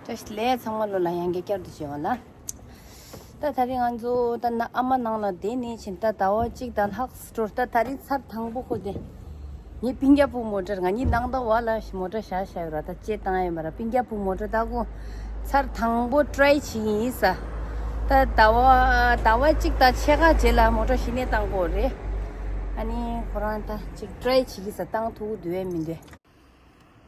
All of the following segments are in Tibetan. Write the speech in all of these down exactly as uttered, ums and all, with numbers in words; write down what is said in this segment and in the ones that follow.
ལས་ཚང་མ་ལོ་ལ་ཡང་བསྐྱར་བསྐྱར་དུ་བྱེད་པ་ལ། ད་དེ་རིང་ང་ཚོ་ད་ན་ཨ་མ་ནང་ལ་བསྡད་ནས་ཕྱིན། ད་ཟླ་བ་གཅིག་དང་ལྷག་འགྲོ། ད་དེ་རིང་ཚར་དང་པོ་ཁོ་དེ། ངའི་སྤུན་ཀྱག་བུ་མོ་ཊ་ང་གཉིས་ནང་ད་བ་ལ་མོ་ཊ་བཞག་བཞག་ཡོད་ར། ད་ཅེ་བཏང་ཡོད་མ་ར། སྤུན་ཀྱག་བུ་མོ་ཊ་ད་ཁོ་ཚར་དང་པོ་ཊ་རའི་བྱེད་ཀྱི་ཡིན་ས། ད་ཟླ་བ་ཟླ་བ་གཅིག་དང་ཕྱེད་ཀ་རྗེས་ལ་མོ་ཊ་གཞི་ནས་བཏང་དགོས་རེད། ཨ་ནི་ཁོ་རང་ད་ཅིག་ཊ་རའི་བྱེད་ཀྱི་ས། བཏང་ཐུབ་འདུག་ཨེ་མི་འདུག་ཨེ།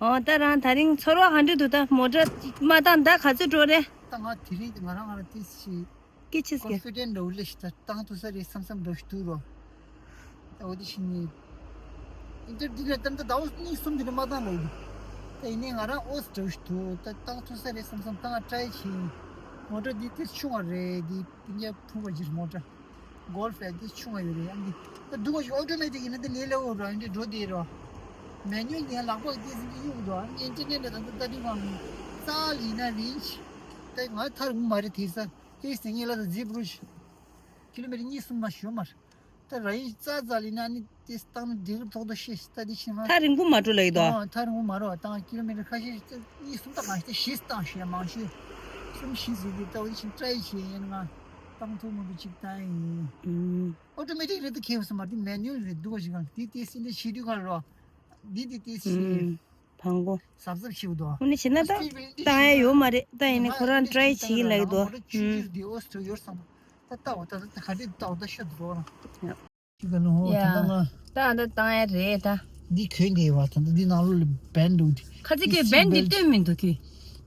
ཨོ། ད་རང་དེ་རིང་ཚོར་བ་ག་འདྲ་འདུག་ད་མོ་ཊ་མ་བཏང་ད་ག་ཚོད་འགྲོ་རེད། ད་ང་དེ་རིང་ང་རང་ང་རང་ཏིས་ཤི་སྐད་ཆ་ཀོན་ཕི་ཌེན་ཊི་འདྲ་བོ་སླེབས་ཤག་ད་བཏང་ཐུབ་ས་རེད་བསམ་བསམ་འདྲ་ཞིག་འདུག་རོ། ད་འོ་དེ་བཞིན་ནི་ཨིན་ཊར་འདི་ལ་ད་ལྟ་ཟླ་བ་གཉིས་གསུམ་དེ་ནས་མ་བཏང་ལོ། ད་ཡིན་ནའི་ང་རང་ཨོ་ཙི་འདྲ་བོ་ཞིག་འདུག་ད་བཏང་ཐུབ་ས་རེད་བསམ་བསམ་བཏང་ཊ་རའི་བྱས། མོ་ཊ་འདི་ཏིས་ཆུང་བ་རེད། འདི་སྤུན་ཀྱག་བུ་མོ་ཅིག་མོ་ཊ། གོལ་ཕ་ལ་ཏིས་ཆུང་བ་ཡོད་རེད། ཨ་འདི་ད་སྡུག་པོ་ཞིག་ཨོ་ཏོ་མེ་ཊིག་ཡིན་ན་ད་ལས་སླ་པོ་རེད། ཨ་འདི་འགྲོ་བདེ་རོ། མེ་ནུ་ཨལ་ཡིན་ན་ལག་པ་ཏིས་འདི་གཡུག་འགྲོ། ཨ་འདི་ཨིན་ཊར་ནེ་ཊི་ལ་ད་ད་ད་དུས་གང་ཙལ་ཡིན་ན་རེན་ཇི་ད་ང་ཐར་འོང་མ་རེད། དེ་ས་ཨེ་སི་ངེད་ལ་ད་ཛི་པུ་རུ་ཤི་ཀི་ལོ་མི་ཊར་གཉིས་གསུམ་མ་ཞོ་མར། ད་ར་ཡིན་ཙལ་ཙལ་ཡིན་ན་ཨ་ནི་ཏིས་བཏང་ན་འགྲིག་གི་ཐོག་ཏུ་ཤེས་ད་འདི་ཕྱིན་མ། ཐག་རིང་པོ་མ་འགྲོ་ལབ་ཡོད་དོ། ཨ་ཐག་རིང་པོ་མ་རོ། བཏང་ཀི་ལོ་མི་ཊར་ཁ་ཤས་ཤིག་གཉིས་གསུམ་ད་གང་ཤེས་ད་བཞི་བཏང་ཤེས་མང་ཤོས་གསུམ་བཞི་ཟིན་དུས་ད་འོ་དེ་བཞིན་ཊ་རའི་བྱས་ཡིན། ང་བཏང་ཐུབ་མི་འདུག་གཅིག་བཏང་ཡིན། ཨུམ། ཨོ་ཏོ་མེ་ཊིག་རེད་ད་ཁྱད་པར་མ་རེད། མེ་ནུ་ཨལ་རེད། སྡུག་པོ་ཞིག་གང་འདི་ཏིས་འདི་བྱེད་དུས་གང་རོ། འདི་འདི་ཏིས་ཨུམ། དང་པོ། གཟབ་གཟབ་བྱེད་དགོས་འདུག་ཨ་ནི་བྱེད་ན་ད་སྤིཌ་བཏང་ཡ་ཡོད་མ་རེད། ད་ཡིན་ནའི་ཁོ་རང་ཊ་རའི་བྱེད་ཀྱི་ལབ་ཀྱི་འདུག་ཨུམ། འདི་ཨོ་ཙི་ཡོད་བསམ། ད་ལྟ་བ་ད་ད་ག་འདྲས་ལྟ་བ་ད་ཤོད་འགྲོ་རང་། ཡ། ཅི་ག་ལོ་ཧོ། ད་ཡ། ལྟ་ང་། ད་ད་བཏང་ཡ་རེད་ད། འདི་གོན་དེ་བ་ད་ད་འདི་ནང་ལོགས་ལ་བེན་འདུག་འདི། ཁ་ཚིག་གི་བེན་འདི་སྟོན་མི་འདུག་གི།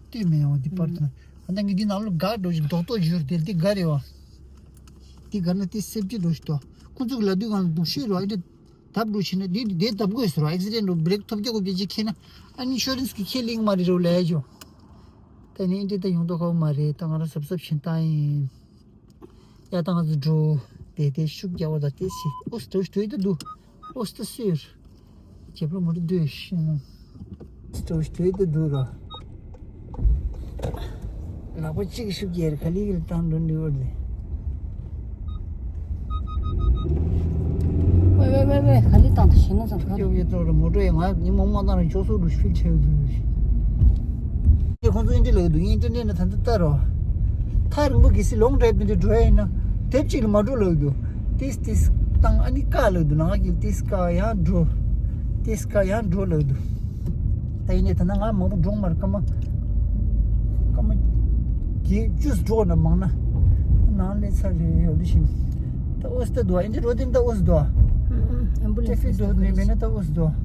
སྟོན་མི་ཡོང་འདི་པར་ད། ཨ་ད་ངས་འདི་ནང་ལོགས་ག་འགྲོ་ཞིག་རྡོག་རྡོག་བཞུར་དེ་འདི་ག་རེད་བ། འདི་ག་ན་དེ་སེབ་ཅི་འགྲོ་ཞིག་ཏོ། ཁོ་ཚོ་གི་ལབ་དུས་གང་ལ་སྡུག་ཤོས་རོ། ཨ་འདི་དབ་འགྲོ་ཕྱིན་ན་འདི་འདི་དབ་དགོས་ཟེར་རོ། ཨེག་སི་ཌེན་ཊི་རོ། བྷི་རེག་ཐོབ་རྒྱག་དགོས་པའི་ཅི་ཁྱེད་ན། ཨ་ནི་ཨིན་ཤོ་རན་སི་གི་ཁས་ལེན་མ་རེད་རོ་ལབ་ཡ་ཅོ། ད་ནི་འདི་ད་ཡོང་དོ་ཁ་བོ་མ་རེད། ད་ང་རང་གཟབ་གཟབ་བྱེད་སྟངས་ཡིན། ཡ་ད་ང་ཚོ་འགྲོ། དེ་དེ་ཤུགས་རྒྱག་པ་ད་དེ་ཞིག་ཨོ་སྟོ་སྟོ་ད་འདུག་ཨོ་སྟོ་སུར། ཇེ་པོ་མོ་ཏོ་སྡོད་ཤིང་། སྟོ་སྟོ་ད་འདུག་ར། ལག་པ་གཅིག་ཤུགས་རྒྱག་ག་ལི་གི་བཏང་འགྲོ་འདི་བར་ལས། ཝེ་ཝེ་ཝེ་ཝེ། ག་ལི་བཏང་ད་ཤིང་ན་ཙང་ག་ཡོག་ཡོག་ཏོ་ར་མོ་ཏོ་ཡ་ང་ཉི་མ་མ་བཏང་ར་ཇོ་སོ་རུ་ཤུལ་ཆེ་བ་འདུག་ཁོང་ཚོ་ཨིན་ཏྲི་ལབ་འདུག་ཨིན་ཏྲི་ནེ་ན་ད་ལྟ་ལྟ་རོ། ཐག་རིང་པོ་གི་སི་ལོང་ཌ་རའིབ་དེ་འདྲ་འགྲོ་ཡ་ཡིན་ན་དེབ་གཅིག་ལ་མ་འགྲོ་ལབ་འདུག་ཏིས་ཏིས་བཏང་ཨ་ནི་བཀག་ལབ་འདུག་ནང་གི་ཏིས་བཀག་ཡང་འགྲོ། ཏིས་བཀག་ཡང་འགྲོ་ལབ་འདུག་ད་ཡིན་ནའི་ད་ན་ང་མང་པོ་འགྲོ་མ་རེད། སྐར་མ་སྐར་མ་བརྒྱད་བཅུ་འགྲོ་ན་མང་ན་ནང་ལས་ཚར་རེད་ཡོད་དུ་ཞིང་། ད་ཨོ་སི་ད་འདུག་ཨ་ཨིན་ཏྲི་རོ་དེ་ད་ཨོ་སི་འདུག་ཨ་ཨེམ་བུ་ལེན་སི་ཊྲེ་ཕིག་འགྲོ་ནས་མེད་ན་ད་ཨོ་སི་འདུག་ཨ།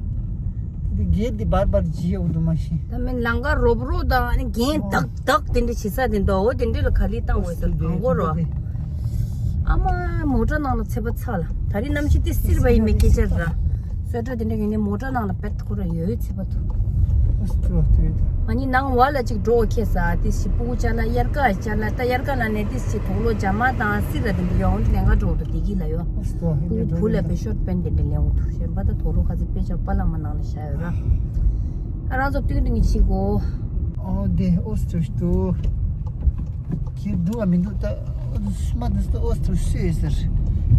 དེ་གེ་ཊི་དེ་བར་བར་བརྗེ་ཡོང་དུ་མ་ཤེས། ད་མིན་ལམ་ཁ་རོབ་རོབ་དང་ཨ་ནི་རྒྱན་ཨོ། དག་དག་དེ་འདྲ་བྱེད་ས་དེ་འདུག་འོ་དེ་འདྲ་ལ་ག་ལི་བཏང་དགོས་ཟེར་དང་པོ་རོ། ཨ་མ་མོ་ཊ་ནང་ལ་ཚད་པ་ཚ་ལ། ད་རིང་གནམ་གཤིས་དེ་བསིལ་བ་ཡིན་མིན་སྐད་ཆ་ར། སོ་ཊ་དེ་འདྲ་ཡིན་ནའི་མོ་ཊ་ནང་ལ་བེད་ཁོ་ར་ཡོད་ཚད་པ་ཐུབ། ཨོ་སི་ཏྲོ་ཏྲོ་ད། ང་གཉིས་ནང་བ་ལ་ཅིག་འགྲོ་ཁེ་ས་དེ་ཞིག་སྤུ་གུ་ཅ་ལག་དབྱར་ཁ་ཅ་ལག་ད་དབྱར་ཁ་ན་ནས་དེ་ཞིག་དུག་ལོག་ཇ་མ་དང་སི་ར་དེ་འདྲ་ཡོང་ལེན་ག་འགྲོ་འགྲོ་བདེ་སྐྱིད་ལ་ཡོད། ཨོ་སི་ཏྲོ་ད་འདི་འགྲོ་བུ་ལ་ད། བེ་ཤོར་པན་དེ་འདྲ་ལེན་འོ་ཐུག་ཤེས་པ་ད་དུག་ལོག་ཁ་ཚིག་དཔེ་ཆ་པ་ལ་མ་ནང་ལ་བཞག་ཡོད་ར། ཨ་རང་ཚོ་ཏིག་ཏིག་ནི་ཅིག་གོ། ཨོ་དེ་ཨོ་སི་ཏྲོ་ཏྲོ། ཁྱེད་འདུག་བ་མི་འདུག་ད་ཨོ་སི་མ་འདུག་ད་ཨོ་སི་ཏྲོ་སུས་ཟེར།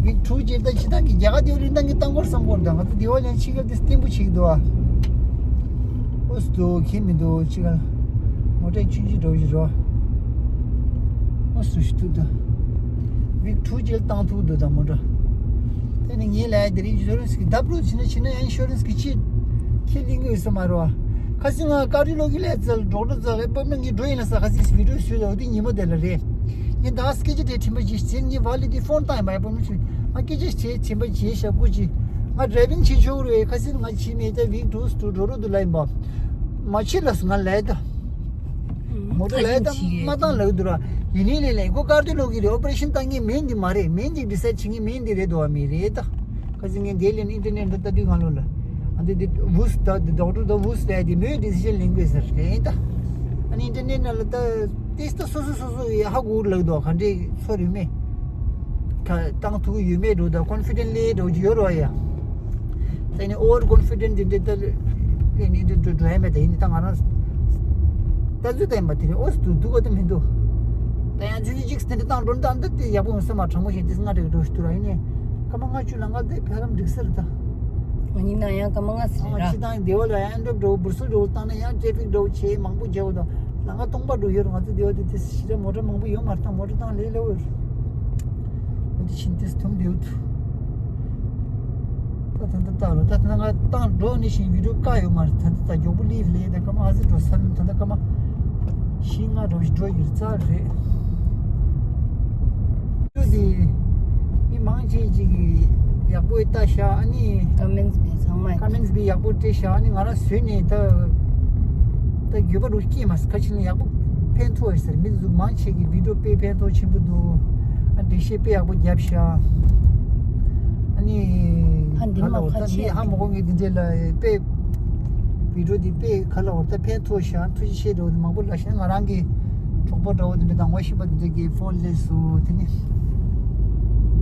ཝིག་ཕྲུག་ཅེར་ད་ཅི་ད་གི་རྒྱ་གར་དེ་བ་ལིན་ད་གི་ཏང་གོར་སམ་གོར་ད་ང་ད་དེ་བ་ལན་ཆི་གལ་དེ་སྟེན་པོ་ཆིག་འདུག་བ། ཨོ་སི་ཏྲོ་ཁྱེད་མི་འདུག་ཅི་གལ་མོ་ཊ་ཆུན་ཆི་འགྲོ་བཞི་རོ། ཨོ་སི་ཏྲོ་ཞི་ཏུ་ད། ཝིག་ཕྲུག་ཅེར་བཏང་ཐུག་འདུག་ད་མོ་ཊ། དེ་ནི་ངས་ལས་དེ་རིང་ཨིན་ཤོ་རན་སི་གི་ད་པྲོ་ཕྱིན་ན་ཕྱིན་ན་ཨིན་ཤོ་རན་སི་གི་ཆེད་ཁྱེད་ལིང་གི་ཡོད་ས་མ་རེད་བ། ཁ་སང་ང་ཀར་ཌི་ཡོ་ལོ་ཇི་ལ་ཚལ་ཌོག་ཊར་ཚལ་ཨེ་པོ་ཨིན་མེན་ཊི་ངས་འགྲོ་ཡིན་ལ་ས་ཁ་སང་བི་ཌི་ཡོ་བཟོས་ལ་འོ་དེ་ཉིན་མོ་དེ་ལ་རེད། ངས་ད་སྐད་ཆ་དེ་དྲན་པ་བརྗེད་ཟིན་ངས་ཝ་ལི་དེ་ཕོན་བཏང་ཡིན་པ་ཨེ་པོ་ཨིན་མེན་ཊི་ང་སྐད་ཆ་དེ་དྲན་པ་བརྗེད་ཤག་སྐུ་མཁྱེན། ང་ཌ་རའི་བིང་བྱེད་ཆོག་རེད། ཁ་སང་ང་བྱས་མེད་ད་ཝིག་ཕྲུག་ཏུ་འགྲོ་རོགས་འདུག་ལབ་ཡིན་པ། མ་བྱེད་ལ་ང་ལས་ད། མོ་ཊ་ལས་ད་མ་བཏང་ལབ་འདུག་ར། ཡིན་ནའི་ལས་ལས་ཁོ་ཀར་ཌི་ཡོ་ལོ་ཇི་རེད། ཨོ་པ་རེ་ཤན་བཏང་མཁན་མིན་འདི་མ་རེད། མིན་འདི་ཌི་སའིཌ་བྱེད་མཁན་མིན་འདི་རེད་འདུག་བ་མི་རེད་ད། ཁ་སང་ངས་འདི་ལས་ཨིན་ཊར་ནེཊ་འདི་ལྟ་དུས་གང་ལོ་ལ། ཨ་འདི་འདི་ཝུས་ད་འདི་ཌོག་ཊར་ད་ཝུས་ལས་འདི་མོས་ཌི་སི་ཤན་ལེན་དགོས་ཟེར་རེད་ད། ཨ་ནི་ཨིན་ཊར་ནེཊ་ནང་ལ་ད་ཏེས་ད་སོ་སོ་སོ་སོ་ཡི་ཧ་གོ་ལབ་འདུག་ག་འདྲས་ཚོར་ཡོད་མེད། ཁ་བཏང་ཐུབ་ཀྱི་ཡོད་མེད་འགྲོ་ད་ཀོན་ཕི་ཌེན་ཊི་ལས་འགྲོ་གི་ཡོད་རོ་ཡ། ད་ནི་ཨོ་ཝར་ཀོན་ཕི་ཌེན་ཊི་འདི་འདྲ་ད་ལས་ནི་འདི་འགྲོ་འགྲོ་ཡ་མེད། ད་ཡིན་ད་ང་རང་ལྟ་ཚུལ་ད་ཡིན་པ་དེ་རེད། ཨོ་སི་འདུག་འདུག་ག་ད་མི་འདུག་ད་ཡང་ཆུ་ཆུ་ཅིག་དེ་འདྲ་བཏང་འགྲོ་ད་འདི་དེ་ཡག་པོ་ཡོང་ས་མ་དྲང་མོ་ཞིག་དེ་སྔ་དྲག་འགྲོ་ཞིག་འདུག་ར། ཡིན་ནས་སྐར་མ་ལྔ་བཅུ་ལ་ང་དེ་ཕལ་ལམ་འགྲིག་ས་རེད་ད། ང་ཡིན་ན་ཡང་སྐར་མ་ལྔ་ཙམ་རེད་ར། ཨ་ཅི་དང་སྡེ་བ་ལ་ཡང་འགྲོ་འགྲོ་འབུར་སུ་འགྲོ་བཏང་ན་ཡང་ཊེ་ཕིག་འགྲོ་བྱེད་མང་པོ་རྒྱག་འོ་ད། ལམ་ཁ་སྟོང་པ་འགྲོ་ཡོད་རེད། ང་ཚོ་འདི་བ་དེ་དེ་ཞེ་དྲག་མོ་ཊ་མང་པོ་ཡོད་མ་རེད། ད་མོ་ཊ་བཏང་ལས་སླ་བོ་རེད། འོ་དེ་བཞིན་དེ་དུམ་བདེ་བོ་འདུག་ད་ད་ད་ལྟ་རོ་ད་ད་ང་བཏང་འགྲོ་ནི་བཞིན་བི་ཌིའོ་བཀག་ཡོད་མ་རེད། ད་ད་ད་མགྱོགས་པོ་ལིབ་ལས་ད་སྐར་མ་ཨ་ཙི་འགྲོ་ས་ནི་ད་ད་སྐར་མ་བཞི་ལྔ་འགྲོ་ཞིག་འགྲོ་ཡོད་རྩ་རེད། དེ་མི་མང་ཆེ་ཅིག་གིས་ཡག་པོ་ལྟ་ཤག་ཨ་ནི་ཀ་མེན་སི་བི་ཚང་མ་ཀ་མེན་སི་བི་ཡག་པོ་སྤྲད་ཤག་ཨ་ནི་ང་རང་བཟོས་ནས་ད་ད་འགྱོད་པ་རུ་སྐྱེས་མ་སོང་། ཁ་ཆེ་ནས་ཡག་པོ་ཕན་ཐོགས་ཡོད་ཟེར། མི་ཟུག་མང་ཆེ་གིས་བི་ཌིའོ་དཔེ་ཕན་ཐོགས་ཆེན་པོ་འདུག་ཨ་འགྲེལ་བཤད་དཔེ་ཡག་པོ་བརྒྱབ་ཤག་ཨ་ནི་ཧ་འདི་ག་མ་ལ་ཁ་ད་ཆེ་ངས་ཧ་མ་གོ། ངས་འདི་འདྲས་ལ་དཔེ་བི་ཌིའོ་འདི་དཔེ་ག་ལ་བར་ད་ཕན་ཐོགས་ཤག་ཐུགས་རྗེ་ཆེ་འདྲ་བོ་འདི་མང་པོ་ལབ་ཤག་ང་རང་གི་གྲོགས་པོ་འདྲ་བོ་འདི་འདྲ་དང་ངོ་ཤེས་པ་འདི་འདྲ་གིས་ཕོན་སླེབས་སོང་། དེ་ནི་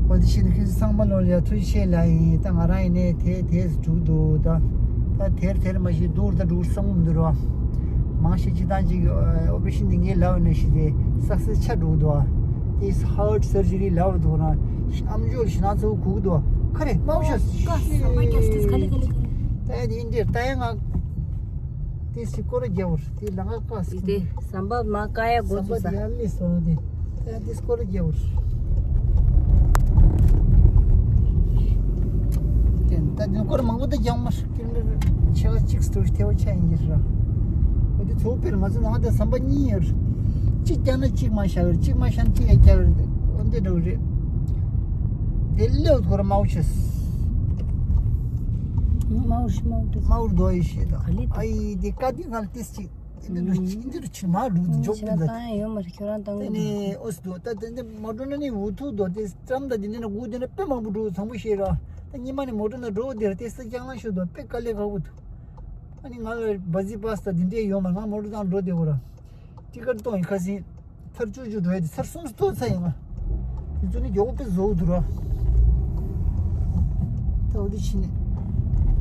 འོ་དེ་བཞིན་ཁྱེད་ཚོ་ཚང་མ་ལོ་ལ་ཡ་ཐུགས་རྗེ་ཆེ་ལབ་ཡིན། ད་ང་རང་ཡིན་ནའི་དེ་དེ་འགྲུག་འདུག་ད་ད་དེར་དེར་མ་ཤེས་འདུག་ད་འགྲུག་བསམ་གི་མི་འདུག་ར། མང་ཤས་ཅིག་ད་ཅིག་ཨོ་པ་རེ་ཤན་འདི་ངས་ལབ་ནས་ཤི་དེ་སག་སེ་སི་ཆགས་འགྲོ་གི་འདུག་ཨ། དེ་ཧར་ཊི་སར་ཇི་རི་ལབ་འདུག་ན་ཨམ་ཅོག་ལ་ཞེ་སྣང་ཚ་བོ་གོ་གི་འདུག་ཨ། ག་རེ་དམའ་བོ་ཤོག་ཀ་ས་མ་ཀྱོ་སྟེ་ག་ལེ་ག་ལེ་ག་ལེ། ད་ཡ་དེ་འདིར་ད་ཡ་ང་དེ་སི་ཀོ་ར་རྒྱ་བོར་དེ་ལ་ང་ཀ་སི་དེ་ཟམ་པ་མ་ཀ་ཡ་གོ་ཟམ་པ་ཚུ་ས། དེ་ཡ་ལི་སོ་དེ་ད་ཡ་དེ་སི་ཀོ་ར་རྒྱ་བོར། དེ་ད་དེ་སྐོར་མང་པོ་ད་རྒྱང་མ་ཀི་ལོ་མི་ཊར་ཆེ་བ་གཅིག་སྟོར་ཐེ་བ་ཆ་ཡིན་གྱི་ར། འོ་དེ་ཚོ་དཔེར་ང་ཚོ་ནང་དེ་ཟམ་པ་གཉིས་ཡོད་རེད། གཅིག་བརྒྱབ་ན་གཅིག་མ་བཞག་རེད། གཅིག་མ་བཞག་ན་གཅིག་ཡ་བརྒྱབ་རེད། འོ་འདི་འདྲ་རེད། དེ་ལེའུ་སྐོར་དམའ་བོ་ཆེ། མའུ་ཤི་མའུ་ཏུ་མའུ་རྡོ་ཡི་ཤེས་དང་། ག་ལེ་ཨ་ཡི་དེ་ཀ་དེ་ང་ལ་ཏིས་ཅིག་འདི་འདུག་ཅིག་འདི་རུ་ཆིག་མ་རུ་འཇོག་ཅིག་ན་འདུག་ཏང་ཡོད་མ་རེད། ཁྱོད་རང་ཏང་དེ་གི་ནི་འདུག་ཨོ་སི་འདུག་ད་དེ་འདི་མ་འགྲོ་ན་ནི་འུ་ཐུག་འདུག་དེ་ཙམ་ད་དེ་འདི་ན་འུ་དེ་ན་དཔེ་མང་པོ་འགྲོ་ཚང་པོ་ཤེས་ར། ད་ཉི་མ་ནི་མོ་ཊ་ན་འགྲོ་དེ་ར་དེ་ས་ལྕང་ལང་ཤོད་འདུག་དཔེ་དཀའ་ལས་ཁག་པོ་འདུག་ཨ་ནི་ང་ལ་བ་ཟི་པ་སི་ད་དེ་འདྲས་ཡོད་མ་ང་མོ་ཊ་ཏང་འགྲོ་དེ་འོ་ར། ཊི་ཀེ་ཊི་གཏོང་ཡི་ཁ་སིན། ཚར་བཅུ་བཅུ་འགྲོ་ཡ་དེ་ཚར་གསུམ་སྟོར་ཚར་ཡིན་ང་། དེ་ཚོ་ནི་མགྱོགས་པོ་དཔེ་བཟོ་འདུག་ར། ད་འོ་དེ་ཕྱིན་ནས་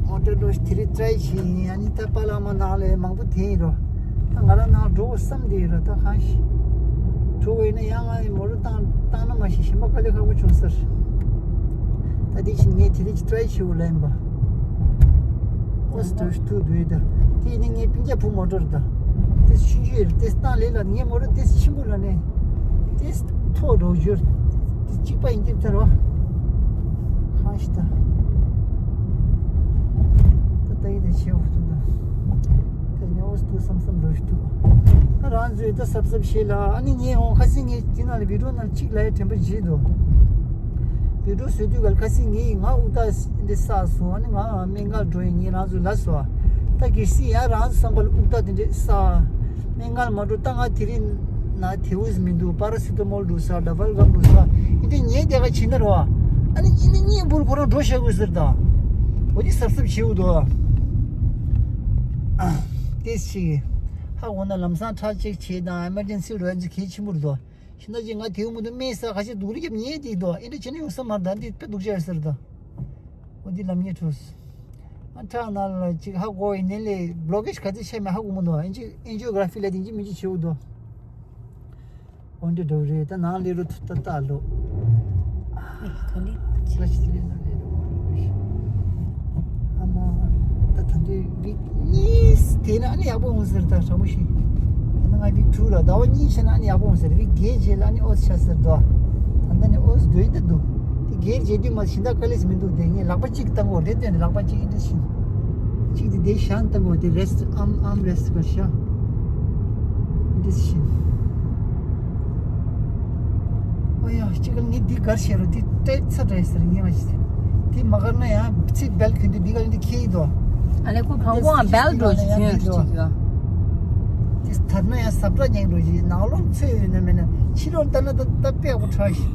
མོ་ཊ་འགྲོ་ཞིག་དེ་རིང་ཊི་རའི་བྱེད་ཡིན། ཨ་ནི་ད་པཱ་ལགས་མ་ནང་ལ་མང་པོ་དེ་ཡིན་རོ། ད་ང་རང་ནང་འགྲོ་དགོས་བསམ་དེ་ཡིན་རོ། ད་གང་ཞིག་འགྲོ་དགོས་ཡིན་ན་ཡང་ང་ཡི་མོ་ཊ་བཏང་བཏང་ན་མ་ཤེས་གཞན་པ་དཀའ་ལས་ཁག་པོ་བྱུང་ཟེར། ད་དེ་ཕྱིན་ངས་དེ་རིང་ཊི་རའི་བྱེད་དགོས་ལ་ཡིན་པ། ཨོ་སི་ཏོ་ཤི་ཐུག་འདུག་ད། དེ་ནི་ངའི་སྤུན་ཀྱག་བུ་མོ་ཊ་རེད་ད། དེ་ཆུང་ཆུང་ཡོད་རེད། དེ་སྟངས་ལས་ལ་ངའི་མོ་ཊ་དེ་ཆེན་པོ་ལ་ནས། དེ་མཐོ་འགྲོ་རྒྱུར། དེ་གཅིག་པ་ཡིན་གྱི་ཚར་བ། གང་ཞིག་ད། ད་ད་ཡིན་དེ་ཆེ་བོ་ཐུག་ད། དེ་ནས་ཨོ་སི་ཏོ་བསམ་བསམ་འགྲོ་ཞིག་ཐུག་ད་རང་ཚོས་ད་གཟབ་གཟབ་བྱེད་ལ། ཨ་ནི་ངས་འོང་ཁ་སང་ངས་དེ་ནང་ལ་བི་ཌིའོ་ནང་གཅིག་ལ་ཡ་དྲན་པ་བརྗེད་འདུག་བི་ཌིའོ་བཟོས་དུས་ག་ལ་ཁ་སང་ངས་ང་དབུགས་ཐག་འདི་བསགས་སོང་། ཨ་ནི་ང་སྨན་ཁང་འགྲོ་ཡིན་ངས་རང་ཚོ་ལབ་སོང་། ད་གལ་སྲིད་ཡང་རང་ཚོ་བསམ་པ་ལ་དབུགས་ཐག་དེ་འདྲས་བསགས། སྨན་ཁང་མ་འགྲོ་ད་ང་དེ་རིང་ན་དེའུས་མི་འདུག་པ་ར་སི་ཏ་མོལ་འགྲོ་ས་ཌ་བལ་གམ་འགྲོ་ས་ཨིན་དེ་ཉལ་བསྡད་ག་ཕྱིན་ན་རོ། ཨ་ནི་ཨིན་དེ་གཉིད་འབུར་ཁོ་རང་འགྲོ་བཞག་དགོས་ཟེར་ད། འོ་དེ་གཟབ་གཟབ་བྱེད་འུ་དོ། ཨ་དེ་ཞིག་ཧ་གོ་ན་ལམ་སང་ཁྲག་ཅེག་བྱེད་དང་ཨེ་མར་ཇེན་སི་རོ་ཡ་ཚོ་གལ་ཆེན་པོ་རེད་དོ། ཤི་ན་ཅིག་ང་དེའུ་མི་འདུག་སྨན་ཟ་ཁ་ཤས་སྡུག་རུ་རྒྱབ་ཉལ་དེ་དོ། ཨེ་འདྲ་བྱས་ན་ཡོང་ས་མ་རེད་ད། འདི་དཔེ་སྡུག་ཅག་ཡོད་ཟེར་ད། འོ་འདི་ལམ་ཉེ་ཁྲོས། ཨ་ཁྲག་ནང་ལ་ཅིག་ཧ་གོ་ཡིན་ནའི་ལས་བློ་ཀེ་ཤི་ག་ཚོད་ཆད་མེད་ཧ་གོ་མི་འདུག་ཨེན་ཇི་ཨེན་ཇི་ཡོ་གྷ་ར་ཕི་ལ་དེ་འཇི་མི་འཇི་བྱེད་འུ་དོ། འོ་འདི་འགྲོ་རེད་ད། ནང་ལས་རུ་ཐུབ་ད་ལྟ་ལོ། ཨེ་ག་ལེ། ལ་ཤི་ལེ་ན་ལེ་རུ། ཨ་མ། ད་ད་འདི་བིག་གཉིས་དེ་ན་ཨ་ནི་ཡག་པོ་འོང་ཟེར་ད་ཧྲ་མོ་ཞིག་ད་ང་བིག་ཊུ་ལ་ཟླ་བ་གཉིས་ཕྱིན་ན་ཨ་ནི་ཡག་པོ་འོང་ཟེར། བིག་བརྒྱད་རྗེས་ལ་ཨ་ནི་ཨོ་ཙི་ཆ་ཟེར་དོ། ད་ལྟ་ནི་ཨོ་ཙི་སྡོད་ད་འདུག་དེ་བརྒྱད་རྗེས་དུས་མ་ཕྱིན་ད་དཀའ་ལས་མི་འདུག་དེ་ངས་ལག་པ་གཅིག་བཏང་གོ་རེད་དོན་ལག་པ་གཅིག་ཨིན་དྲི་ཕྱིན། གཅིག་དེ་དེ་ཤང་བཏང་གོ་དེ་རེ་སི་ཊི་ཨམ་ཨམ་རེ་སི་ཊི་ག་ཤ། འདི་ཤིན། ཨོ་ཡ་གཅིག་ག་ངས་འདི་གར་བཤད་རོ། འདི་སྤྲད་ཚ་དྲག་ཟེར་ངས་མ་ཤེས། འདི་མ་གར་ན་ཡང་ཚིག་སྦལ་གྱོན་དུས་འདི་ག་ལ་འདི་ཁེལ་ཡི་དོ། ཨ་ལེ་ཁོ་བང་ཁོ་ཨ་སྦལ་འགྲོ་ཅིག་གྱོན་རེ་ཅིག་ཡོད། འདི་ཐར་ན་ཡང་ས་བཀྲ་རྒྱང་འགྲོ་ཅིག་ནང་ལོགས་ཚོས་ཡོད་ན་མེད་ན་ཕྱི་ལོགས་ལྟ་ན་ད་ད་དཔེ་ཡག་པོ་ཁྲ་ཞིག་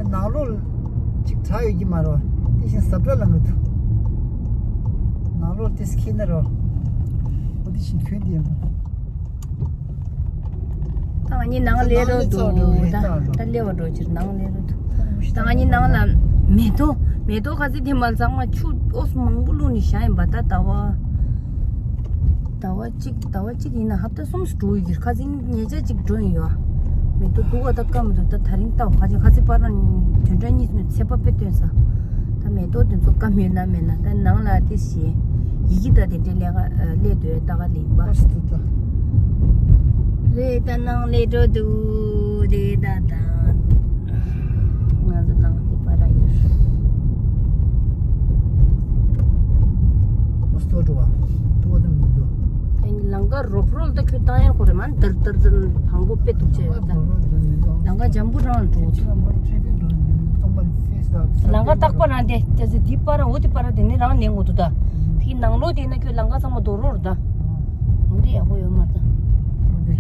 ནང་ལོགས་ཅིག་གྲགས་ཡོད་ཀྱི་མ་རེད། དེ་བཞིན་ཟབ་དྲག་ལངས་གི་འདུག་ནང་ལོགས་དེ་སྐྱིད་ན་རོ། འོ་དེ་བཞིན་གྱོན་དེ་ཡིན་པ། ད་ང་གཉིས་ནང་ལས་རོ་འདུག་ད་ད་ལས་བ་འགྲོ་ཕྱིར་ནང་ལས་རོ་འདུག་ད་ང་གཉིས་ནང་ལ་མེ་ཏོག་མེ་ཏོག་ག་ཚོད་དེ་མ་ཚང་མ་ཆུ་ཨོ་ཙི་མང་པོ་བླུགས་ནས་བཞག་ཡིན་པ། ད་ཟླ་བ་ཟླ་བ་གཅིག་ཟླ་བ་གཅིག་ཡིན་ན་ཧབ་ད་གསུམ་འགྲོ་ཡི་གིར་ཁ་སང་ཉེ་ཆར་གཅིག་འགྲོ་ཡི་ཡོད། མེ་ཏོག་སྡུག་བ་ད་བཀའ་མི་འདུག་ད་ད་རིང་ལྟ་བ་ཁ་ཅིག་ཁ་ཚིག་པར་དོན་གྲངས་གཉིས་ཚོ་ཚད་པ་དཔེ་སྟོན་ས། ད་མེ་ཏོག་དེ་ཚོ་བཀའ་མོལ་ན་མེད་ན་ད་ནང་ལ་དེ་ཞེས་ཡི་གེ་ད་དེ་འདྲའི་ལས་ཀ་ལས་དོད་ལྟ་ག་ལིང་པ། ཨ་སྟུ་ད། རེད་ད་ནང་ལས་འགྲོ་འདུག་རེད་ད་ད། ང་ཚོ་ནང་དེ་པར་ཡོད། ཨོ་སྟོད་འགྲོ་བ། ཏུ་བ་དེ་མི་འདུག་ཨ་ནི་ལམ་ཁ་རོབ་རོབ་ད་ཁྱོད་བཏང་ཡ་ཁོ་རེད་མ་དར་དར་དར་བང་པོ་དཔེ་འདུག་ཅེས་ད། ལམ་ཁ་འཇམ་པོ་རང་ལ་འགྲོ། ཁྱོད་ང་ཁྲེ་ཕིག་འགྲོ་ནི་སྟོང་པ་ཕིས་ད། ལམ་ཁ་རྟག་པ་རང་དེ་ཅེས་ཟེར་འདི་པར་འོ་དེ་པར་དེ་ནི་རང་ནས་ངོ་འདུག་ད། དེ་ནང་ལོགས་དེ་ན་ཁྱོད་ལམ་ཁ་ཚང་མ་རྡོ་རོ་རེད་ད། འོ་དེ་ཡག་པོ་ཡོད་མ་རེད་ད། འོ་དེ།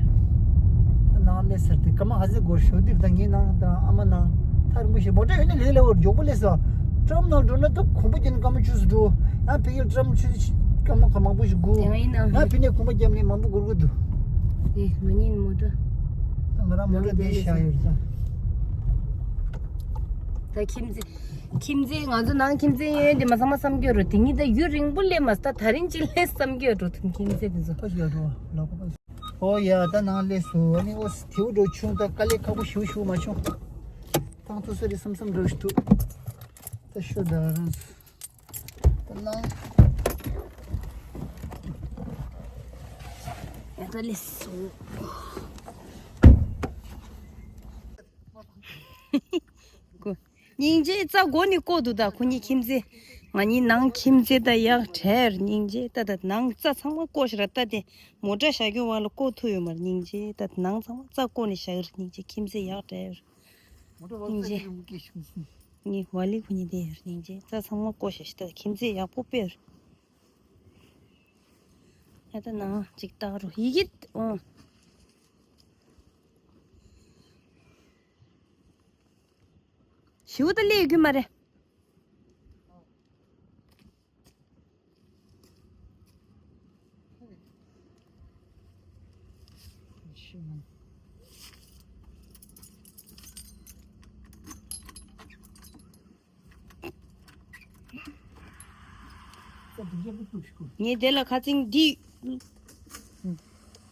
ནང་ལས་ཟེར་ཏེ་ཀ་མ་ཧ་ཟེ་སྒོར་ཞོ་དིར་དང་ངའི་ནང་དང་ཨ་མ་ནང་ཐར་མུ་ཤི་མོ་ཊ་ཡོད་ནི་ལས་ལས་འོར་མགྱོགས་པོ་ལས་སོ། ཀྲམ་ནང་འགྲོ་ན་ད་གོམ་པ་ཅན་ཀ་མ་ཆུས་འགྲོ། ཡང་ཕ་གིར་ཀྲམ་ཆུས་ཀ་མ་ཁ་མང་པོ་ཞིག་དགོས། དེ་ཡང་ཡིན་ན། ཡང་ཕི་ནས་གོམ་པ་རྒྱབ་ནས་མང་པོ་འགོར་གི་འདུག་དེ་མ་ཉིན་མོ་ཊ། ད་ང་རང་མོ་ཊ་དེ་བཞག་ཡོད་ད། ད་ཁྱིམ་མཚེས། ཁྱིམ་མཚེས་ང་ཚོ་ནང་ཁྱིམ་མཚེས་ཡོད་དེ་མ་ཚང་མ་བསམ་གྱི་རོ་དེ་ཉིད་ད་ཡུན་རིང་པོ་སླེབས་མ་སྟ་ད་རིང་ཅི་སླེབས་བསམ་གྱི་རོ་དུ་ཁྱིམ་མཚེས་དེ་ཚོ། ཕ་ཞིག་ཡོད་རོ་ལོག་པ། ཨོ་ཡ་ད་ནང་སླེབས་སོ། ཨ་ནི་ཨོ་དེའུ་འགྲོ་ཆུང་ད་དཀའ་ལས་ཁག་པོ་ཞུ་ཞུ་མ་བྱུང་། ཏང་ཏུ་སོ་རི་བསམ་བསམ་འགྲོ་ཞུ་ཐུབ། ད་ཤོ་ད་རང་། ད་ནང་། ཡ་ད་སླེབས་སོ། སྙིང་རྗེ་རྩ་སྒོ་ནས་བཀོག་འདུག་ད་ཁོ་གཉིས་ཁྱིམ་མཚེས། ང་གཉིས་ནང་ཁྱིམ་མཚེས་ད་ཡག་བྲལ་སྙིང་རྗེ་ད་ད་ནང་རྩ་ཚང་མ་བཀོག་ཤི་ར་ད་དེ་མོ་ཊ་བཞག་རྒྱུ་བ་ལ་བཀོག་ཐུབ་ཡོད་མ་རེད་སྙིང་རྗེ་ད་ནང་ཚང་མ་རྩ་བཀོག་ནས་བཞག་རེད་སྙིང་རྗེ་ཁྱིམ་མཚེས་ཡག་བྲལ་སྙིང་རྗེ། ངའི་བ་ལི་ཁོ་གཉིས་དེ་ཡོད་སྙིང་རྗེ་རྩ་ཚང་མ་བཀོག་ཤ་ཤི་ད་ཁྱིམ་མཚེས་ཡག་པོ་དཔེ་ཡོད། ཡ་ད་ནང་ཅིག་བཏགས་རོགས་ཡི་གེ་ཨོ། ཞིའུ་ད་ལས་རྒྱུ་མ་རེད། ངས་དེ་ལ་ཁ་ཚིང་འདི།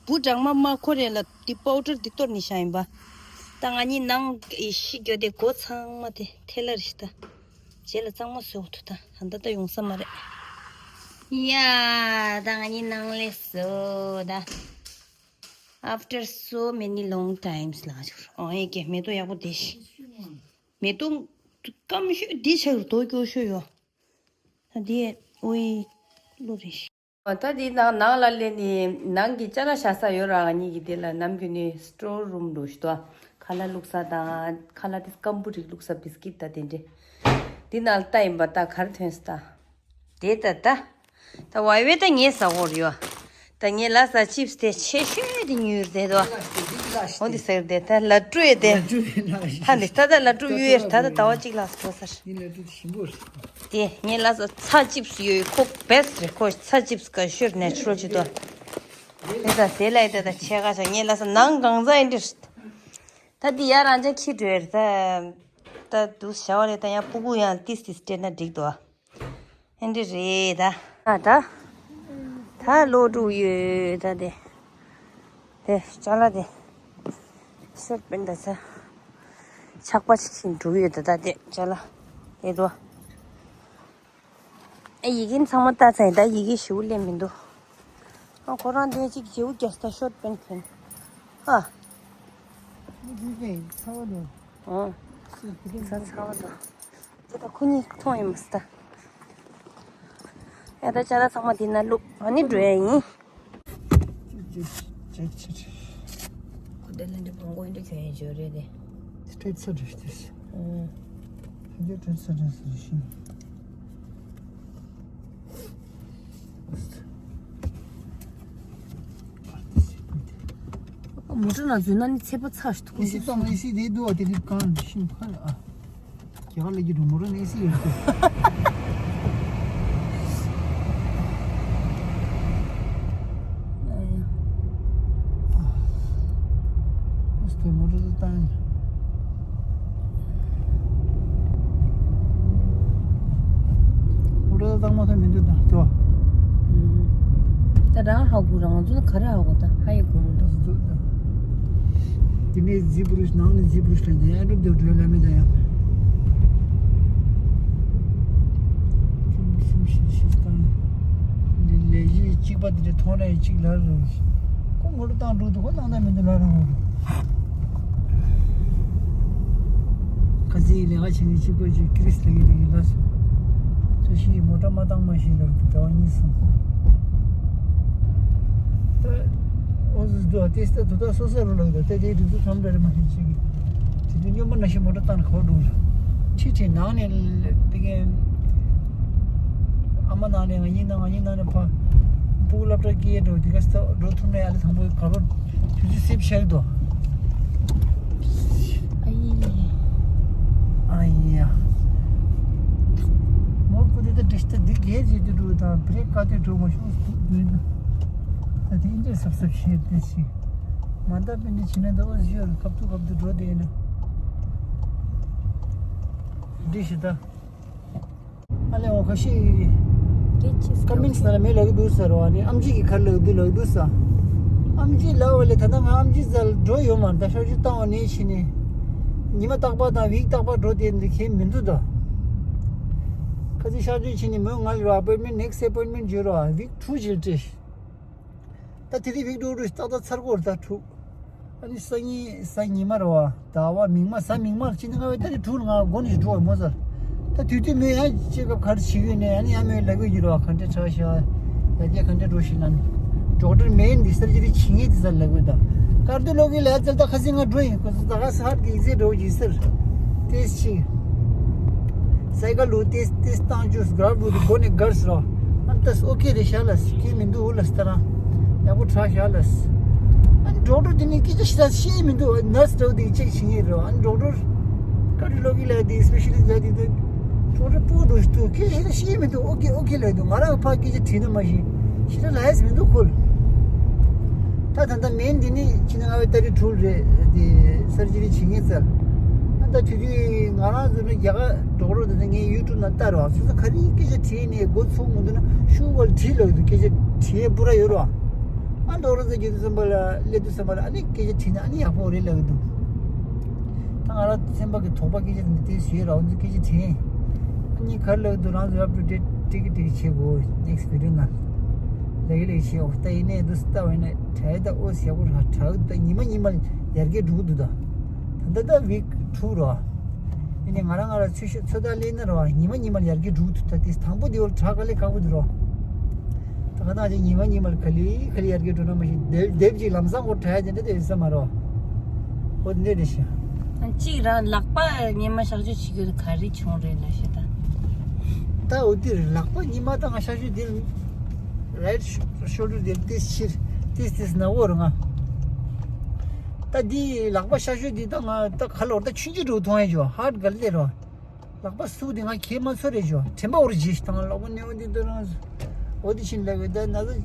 འབུ་སྦྲང་མ་མ་ཁོ་རེ་ལ་འདི་པའུ་ཌར་འདི་གཏོར་ནས་བཞག་ཡིན་པ། ད་ང་གཉིས་ནང་ཤི་རྒྱུ་དེ་སྒོ་ཚང་མ་དེ་ཐལ་ལ་རེད་ད། རྗེས་ལ་གཙང་མ་བཟོས་འོ་ཐུ་ད་ཧ་ད་ད་ཡོང་ས་མ་རེད། ཡ་ད་ང་གཉིས་ནང་ལས་བཟོ་ད། After so many long times ལ་ཞུར་ཨོ་ཨེ་ཀེ་མེ་ཏོག་ཡག་པོ་དེ་ཤི། མེ་ཏོག་སྐམ་ཤོས་འདི་ཆགས་རྡོ་སྐྱོ་ཤོས་ཡོ། ད་འདི་ཨོ་ཡི་ལོ་རེ་ཤི། ད་འདི་ནང་ནང་ལ་ལེན་ནི་ནང་གི་ཅ་ལག་བཞག་ས་ཡོད་ར་ང་གཉིས་ཀྱི་དེ་ལ་ནམ་རྒྱུན་ནི་སི་ཊོར་རུམ་འགྲོ་ཞུ་དོ། ཁ་ལག་བླུགས་ས་དང་ཁ་ལག་དེ་སྐམ་པོ་རིགས་བླུགས་ས་བིས་ཀིཊ་ད་དེ་འདྲེ། འདི་ནང་ལ་ལྟ་ཡིན་པ་ད་གར་ཐོན་ས་ད། དེ་ད་ད། ད་ཝའི་ཝའི་ད་ངས་ཟ་འོར་ཡོད། ད་ངས་ལ་ས་ཅིབས་དེ་ཆེ་ཤོས་དེ་ཉོས་དེ་དོ། འོ་འདི་ཟེར་དེ་ད་ལ་ཀྲུའི་དེ། ད་འདི་ད་ད་ལ་ཀྲུ་ཡོད་ད་ད་ཟླ་བ་གཅིག་ལ་སོ་སར། དེ་ངས་ལ་ས་ཚ་ཅིབས་ཡོད་ཁོ་བེས་རེད་ཁོ་ཚ་ཅིབས་ག་ཤོད་ནེ་ཆུ་རལ་ཅི་དོ། དེ་ད་དེ་ལ་ཡི་ད་ད་ཆེ་ག་ས་ངས་ལ་ས་ནང་གང་ཟ་ཡིན་དེ། ད་འདི་ཡ་རང་ཅག་ཁྱི་འགྲོ་ཡོད་ད། ད་དུ་བྱ་བ་རེད་ད་ཡང་སྤུ་གུ་ཡང་ཏིས་ཏིས་སྤྲད་ན་འགྲིག་དོ། ཨེ་འདྲ་རེད་ད། ཨ་ད། ད་ལོ་དྲུག་ཡོད་ད་དེ། དེ་ཅ་ལག་དེ། ཤོར་པན་ད་ཚ། ཆག་པ་ཞིག་ཤིང་དྲུག་ཡོད་ད་ད་དེ་ཅ་ལག་དེ་དོ། ཨེ་ཡི་གིན་ཚང་མ་ལྟ་ཚེ་ད་ཡི་གེ་ཞིའུ་ལེན་མི་འདུག་ཨ་ཁོ་རང་དེ་ཅིག་ཇེའུ་རྒྱ་སྟ་ཤོར་པན་ཁན། ཨ། ཨོ། ཚ་ཚ་བ་དང་། དེ་ད་ཁོ་གཉིས་མཐོང་ཡིན་མ་སྟ། ཨེ་ད་ཅ་ལག་ཚང་མ་དེ་ན་བླུག་ཨ་ནི་འགྲོ་ཡ་ཡིན། ཁོ་དེ་ལ་འདི་བང་གོ་འདི་གྱོན་ཡ་འཇོ་རེད་དེ། སྤྲད་ཚར་རེད་དེ། ཨུམ། ཕ་གིར་སྤྲད་ཚར་རེད་ཟེར་ཤིང་། མོ་ཊ་ནང་འཛུལ་ན་ནི་ཚད་པ་ཚ་ཞིག་ཏུ་ཨེ་སི་བཏང་ཨེ་སི་དེ་འདུག་ཨ་དེ་ནི་གང་ཤིང་ཕ་ཨ། རྒྱ་གར་ལ་གི་འགྲོ་མོ་ཊ་ནི་ཨེ་སི་ཡོད་དེ། ཨེ་སི་དེ་མོ་ཊ་དེ་བཏང་། ཨོ་ཏོ་བཏང་མ་ཐོན་མི་འདུག་ད་དོ། ད་རང་ཧ་གོ་རང་ཚོ་ག་རེ་ཧ་གོ་ད་ཧ་ཡི་གོ་མི་འདུག་དེ་ནས་ཛི་བུ་རུ་ནང་ནས་ཛི་བུ་རུ་ལ་ནས་ཨ་འགྲུབ་དེ་བྲོས་ལ་མི་ད་ཡང་། ལས་གཞི་གཅིག་པ་དེ་འདྲ་མཐོང་ན་ཡང་གཅིག་ལ་རུ་ཀུང་ མོ་ཊ་བཏང་འགྲོ་འདུག་གོ། བཏང་ན་མི་འདུག་ལབ་རང་འོང་། ཁ་སང་ལས་ཀ་བྱེད་མཁན་གཅིག་པོ་ཅིག་ཀི་རིས་ལབ་ཀྱི་རེད་ལབ་སོང་། བཀྲ་ཤིས་མོ་ཊ་མ་བཏང་མ་ཤེས་ལབ་འདུག་ཟླ་བ་གཉིས་སོང་། ད་འོ་ཟེར་འདུག་དེ་ལྟ་དུ་ད་སོ་སོ་རུ་ལབ་འདུག་དེ་དེའི་སྒྲིག་འཛུགས་ཁམས་འདྲ་རེད་མ་ཤེས་ཅིག་དེ་དུས་སྨྱོན་པ་ནང་བཞིན་མོ་ཊ་བཏང་ནས་ག་པར་འགྲོ་རེད། ཁྲིད་ཁྲིད་ནང་ནས་ཕ་གིའི་ཨ་མ་ནང་ནས་ང་གཉིས་ནང་ང་གཉིས་ནང་ནས་ཕ་སྤུ་གུ་སློབ་གྲྭ་སྐྱེལ་འགྲོ་དེ་ག་ས་འགྲོ་ཐུབ་ན་ཡ་ལ་དང་པོ་ག་པར་དུས་ཚོད་སེབ་བྱས་འདུག་ཨ་ཡི། ཨ་ཡ། མོ་ཀུ་དེ་ད་དྲི་ཤ་འདི་གས་བྱེད་དུ་འགྲོ་དང་བྲེ་ཀ་དུ་འགྲོ་མ་ཤོག་འདུག་ད་དེ་འདྲ་སབ་སབ་བྱེད་དེ་ཞིག་མ་ད་པི་འདི་བྱེད་ན་ད་འོ་ཞིག་ཡོད་ཁབ་ཏུ་ཁབ་ཏུ་འགྲོ་དེ་ཡིན་ན། འདི་ཞིག་ད། ཨ་ལེ་འོ་ཁ་ཤས་ཀ་མེན་ཊི་ནང་ལ་མེད་ལབ་ཀྱི་འདུག་ཟེར་བ་ནི་ཨམ་ཆི་གིས་ག་རེ་ལབ་ཀྱི་འདུག་ལབ་ཀྱི་འདུག་ཟེར། ཨམ་ཆི་ལབ་པ་ལས་ད་ལྟ་ང་ཨམ་ཆི་རྩ་ལ་འགྲོ་ཡོད་མ་རེད། ད་གཤག་བཅོས་བཏང་བ་ནས་ཕྱིན་ནས་ཉི་མ་རྟག་པར་དང་ཝིག་རྟག་པར་འགྲོ་དེ་འདི་གས་མི་འདུག་ད་ཁ་སང་གཤག་བཅོས་ཕྱིན་ནས་མོས་ང་ལ་ཨ་པོའིན་མེན་ཊི་ནེག་སི་ཨ་པོའིན་མེན་ཊི་བརྗོད་རོགས་ཝིག་དྲུག་ཅིག་སྤྲད། ད་དེ་དུས་ཝིག་དྲུག་དྲུག་ཏག་ཏག་ཚར་གོ་རེད་ད་དྲུག་ཨ་ནི་སང་ཉིན་གཟའ་ཉི་མ་རེད་བ། ཟླ་བ་མིག་དམར་གཟའ་མིག་དམར་ཕྱི་ནས་ང་བས་ད་རེས་དྲུག་ལ་ང་དགོན་ནས་འགྲོ་བ་མོ་ཟེར། ད་དུས་དུས་མོས་ཡང་ཅེག་ཨབ་ག་རེ་བྱེད་ཀྱི་ཡོད་ནས་ཨ་ནི་ཡང་མོས་ལབ་ཀྱི་ཡོད་རེད་བ། ག་འདྲ་དྲག་ཤག་ཡར་རྒྱས་ག་འདྲ་འགྲོ་ཤེས་ལབ་ནས་ཌོག་ཊར་མེན་འདི་སར་ཇི་རི་བྱེད་མཁན་དེ་ཟེར་ལབ་ཀྱི་ཡོད་ད། ཀར་ཌི་ཡོ་ལོ་ཇི་ལ་ཡར་འཛུལ་ད་ཁ་སང་ང་འགྲོ་ཡིན་ཁོ་ཚོ་ད་ག་ས་ཧར་གི་ཨེག་ཟེ་འགྲོ་གི་ཟེར། ཏེས་ཆི། སའི་ཀལ་ལུ་ཏེས་ཏེས་བཏང་རྒྱུ་ག་ར་བུ་དུ་སྒོ་ནས་དགར་སོ། ཨ་ནི་ཏེས་ཨོ་ཁེ་རེད་ཤག་ལ་སི་ཁྱད་མི་འདུག་ལ་སི་ད་རང་ཡག་པོ་དྲག་ཤག་ལ་སི། ཨ་ནི་ཌོག་ཊར་དེ་ནི་སྐད་ཆ་ཞིག་ད་བཤད་མི་འདུག་ནར་སི་འདྲ་བོ་དེ་ཅེག་བྱེད་ངེས་རེད། ཨ་ནི་ཌོག་ཊར་ཀར་ཌི་ཡོ་ལོ་ཇི་ལ་དེ་སི་པེ་ཤ་ལི་སི་ལ་དེ་དུ་ཌོག་ཊར་པོ་འདུག་ཞིག་ཏུ་སྐད་ཆ་ཞིག་ད་བཤད་མི་འདུག་ཨོ་ཁེ་ཨོ་ཁེ་ལ་འདུག་ང་རང་ཕར་སྐད་ཆ་དྲིས་ན་མ་གཞི་ཞིག་ད་ལ་ཡ་སི་མི་འདུག་ཁོ་ལ། ད་ད་ལྟ་མེན་འདི་ནི་ཕྱི་ནང་ང་བའི་ཏ་རིག་དྲུག་རེད་དེ་སར་ཇི་རི་བྱེད་ངེས་ཚར། ཨ་ད་དུས་དུས་ང་རང་ཚོ་ནི་རྒྱ་གར་ཌོག་ཊར་དེ་ཚོ་ངའི་ཡུ་ཊུབ་ནང་ལྟ་རོགས་སོ་སོ་ག་རེ་སྐད་ཆ་དྲིས་ནས་མགོ་ཚོས་མི་འདུག་ན་ཤུགས་པོ་ལ་དྲིས་ལབ་འདུག་སྐད་ཆ་དྲིས་པུ་ར་ཡོད་རོགས། ཨ་ཌོག་ཊར་ཚོ་རྒྱུ་དུ་བསམ་པ་ལ་སླེབས་དུས་བསམ་པ་ལ་ཨ་ནི་སྐད་ཆ་དྲིས་ན་ཨ་ནི་ཡག་པོ་རེད་ལབ་འདུག་ད་ང་རང་སེམས་པ་གི་དོགས་པ་སྐད་ཆ་དེ་འདྲ་དེ་ཞུས་ར་འོ་འདི་སྐད་ཆ་དྲིས། ཨ་ནི་ག་རེ་ལབ་འདུག་རང་ཚོ་ཡབ་ཏུ་ཌེ་ཊི་ཏིག་ཏིག་བྱེད་དགོས་ནེག་སི་ཊི་བི་ཌི་ཡོ་ནང་ལ་ལེགས་ལེགས་བྱེད་འོ་ད་ཡིན་ནའི་འདུག་ལྟ་བ་ཡིན་ན། དྲ་ཡ་ད་ཨོ་ཟེར་བོ་ར་དྲག་ད་ཉི་མ་ཉི་མ་ཡར་རྒྱས་འགྲོ་གི་འདུག་ད་ད་ད་ད་ཝིག་དྲུག་རོ། ཨ་ནི་ང་རང་ང་ར་ཚོད་ཤོད་ཚོད་ལྟ་ལེན་ན་རོ་ཉི་མ་ཉི་མ་ཡར་རྒྱས་འགྲོ་གི་འདུག་ད་དེ་དང་པོ་དེ་བོ་དྲག་ག་ལེ་ཁག་པོ་འདུག་རོ། ད་ག་ད་ཅི་ཉི་མ་ཉི་མ་ག་ལེ་ག་ལེ་ཡར་རྒྱས་འགྲོ་ན་མ་ཤེས་དེབ་དེབ་ཅིག་ལམ་སང་གོ་དྲ་ཡ་དེ་འདྲ་དེ་ཡོད་ས་མ་རོ། ཨོ་འདི་འདྲ་ཤག་གཅིག་རང་ལག་པ་ཉི་མ་གཤག་བཅོས་བྱེད་རྒྱུ་ག་རེ་བྱུང་རེད་ལ་ཤེས་ད། ད་འོ་འདིར་ལག་པ་ཉི་མ་ད་ང་གཤག་བཅོས་འདིར་རའིཊ་ཤོལ་ཌར་འདིར་ཏིས་ཕྱིར་ཏིས་ཏིས་ན་འོ་རུ་ང་། ད་འདི་ལག་པ་གཤག་བཅོས་འདི་ད་ང་ད་ག་ལོར་ད་ཆུང་ཆུང་འགྲོ་མཐོང་ཡ་ཇོ་ཧར་ག་ལེ་རོ། ལག་པ་སུ་དེ་ང་གས་མ་ཚོར་རེ་ཇོ་དྲན་པ་འོར་ཇི་ཞིག་དང་ལག་པ་ནེའུ་འདི་ད་རང་། འོ་དེ་ཕྱིན་ལབ་ཡོད་ད་ན་ཚ།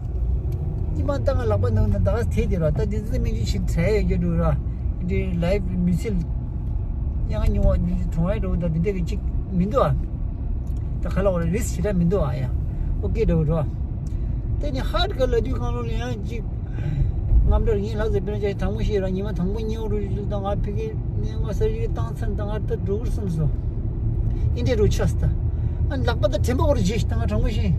ཉི་མ་ད་ང་ལག་པ་ནང་ན་ད་ག་དེ་དེ་རོ་ད་དེ་ཚོ་སྨན་བཅོས་ཕྱིན་དྲ་ཡོད་རྒྱུ་འགྲོ་ར། འདི་ལའིབ་མི་ཚེ་ཡང་ཉུང་བ་འདི་གྲོང་ཡ་འགྲོ་ད་འདི་འདྲ་གི་གཅིག་མི་འདུག་ཨ། ད་ག་ལ་བ་རེ་རིས་ཞེ་དྲག་མི་འདུག་ཨ་ཡ། ཨོ་ཀེ་འགྲོ་རོ། དེ་ནི་ཧར་ག་ལ་དུས་གང་ལོ་ལ་ཡང་གཅིག་རྔམ་འདྲ་ཡིན་ལགས་ཟེར་དཔེར་ན་ཅིག་དྲང་མོ་ཞིག་རང་ཉི་མ་དང་པོ་གཉིས་པ་རུ་ཞིག་དང་ང་ཕ་གི་ནས་ང་ས་ཞིག་བཏང་ཚར་དང་ང་ད་འགྲོ་གི་བསམ་སོང་། ཨིན་འདྲ་རུ་ཆགས་སོང་། ཨ་ལག་པ་ད་དྲན་པ་འོར་རྗེས་ཤིག་དང་ང་དྲང་མོ་ཞིག་